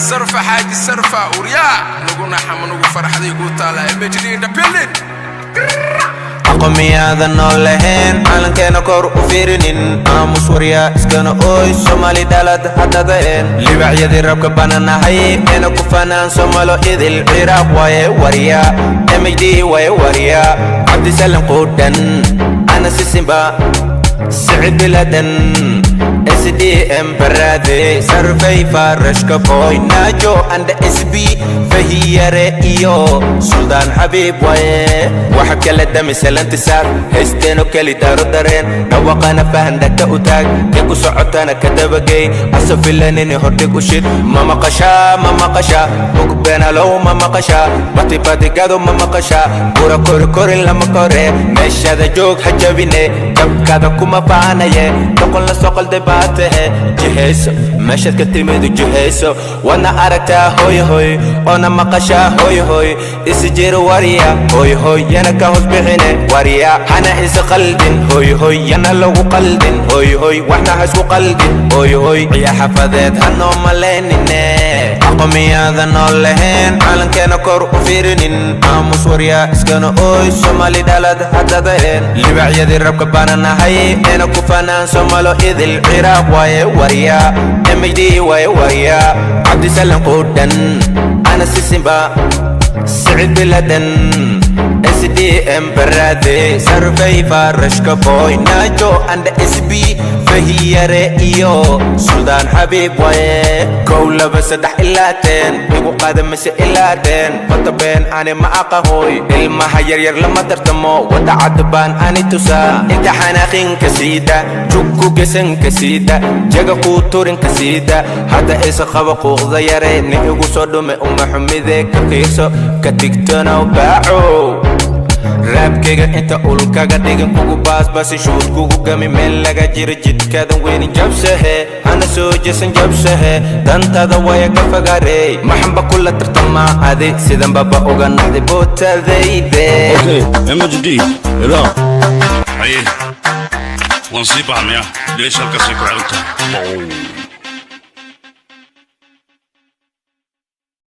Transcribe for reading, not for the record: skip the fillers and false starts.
Sarfa xaaji sarfa uryaa nagu naxama nagu farxaday kuu taala. MHD in the building. Aqoomiyaadan nool lahayn, calankeena kor u fiirinin, aamus waryaa, iskana ooy. Soomaali dhalad haddadaen, libacyadii rabka bananahay eena ku fanaan Somalo idil. Ciraaq waaye warya, MHD waaye warya, Cabdisalam quudhan, ana sisimba, Sicid Biladan, SDM Baraade, Sarfay, Farashka Boy, Najo and SB, Fahiyare iyo Suldaan Xabiib waaye. Waxa kala damisalantisaar haysteeno keli daaro dareen dhawaqana fahan, dhagta u taag ee ku socotana ka dabagey, aso filanini hordhig u shid. Ma maqashaa? Ma maqashaa? Bug beenalow, ma maqashaa? Batibatigado, ma maqashaa? Bura korikorin lama kore, meeshada joog ha jabine, jabkada kuma faanaye, doqon la soo qalday baa tahe. Jihayso meeshaad ka timidu, jihayso waadna aragtaa, hoy hoy, oona maqashaa, hoy hoy. Isjir warya, hoy hoy, yana ka hoos bixine warya, hana is qaldin, hoy hoy, yana lagu qaldin, hoy hoy, waxna ha isku qaldin, hoy hoy. Ciyaar xafadeed hanoo malaynine. Aqoomiyaadan nool lahayn, calankeena kor u fiirinin, aamus waryaa, iskana ooy. Soomaali dhalad haddadaen, libacyadii rabka bananahay eena ku fanaan Somalo idil. Ciraaq waaye warya, MHD waaye warya, Cabdisalam quudhan, ana sisimba, Sicid Biladan, SDM Baraade, Sarfay, Farashka Boy, Najo and SB, Fahiyare iyo Suldaan Xabiib waaye. 1, 2, 3 ilaa 10, igu qaada mise ilaa 10? Bata been ani ma aqahoy, ilmaha yaryar lama tartamo, wada cad baan ani tusaa. Inta xanaaqinka siida, jugku gesanka siida, jaga kuu turinka siida, hadda isa qaba quuqda yare, ni igu soo dhume uma xumide, ka fiirso, ka digtonow baacow. Raabkayga inta ulkaga dhigin, kugu baasbasi, shuud kugu gami, meel laga jiro jidkaadan weynin, jabsahe, hana soo jesan, jabsahe, dantada waya ka fagaarey, maxanba kula tartamaa adi, sidan baba uga naxday bootadayde. Okay, MHD, Iraq. Haye, waan sii baxnayaa, dheesha halkaasay ku xiran tahay.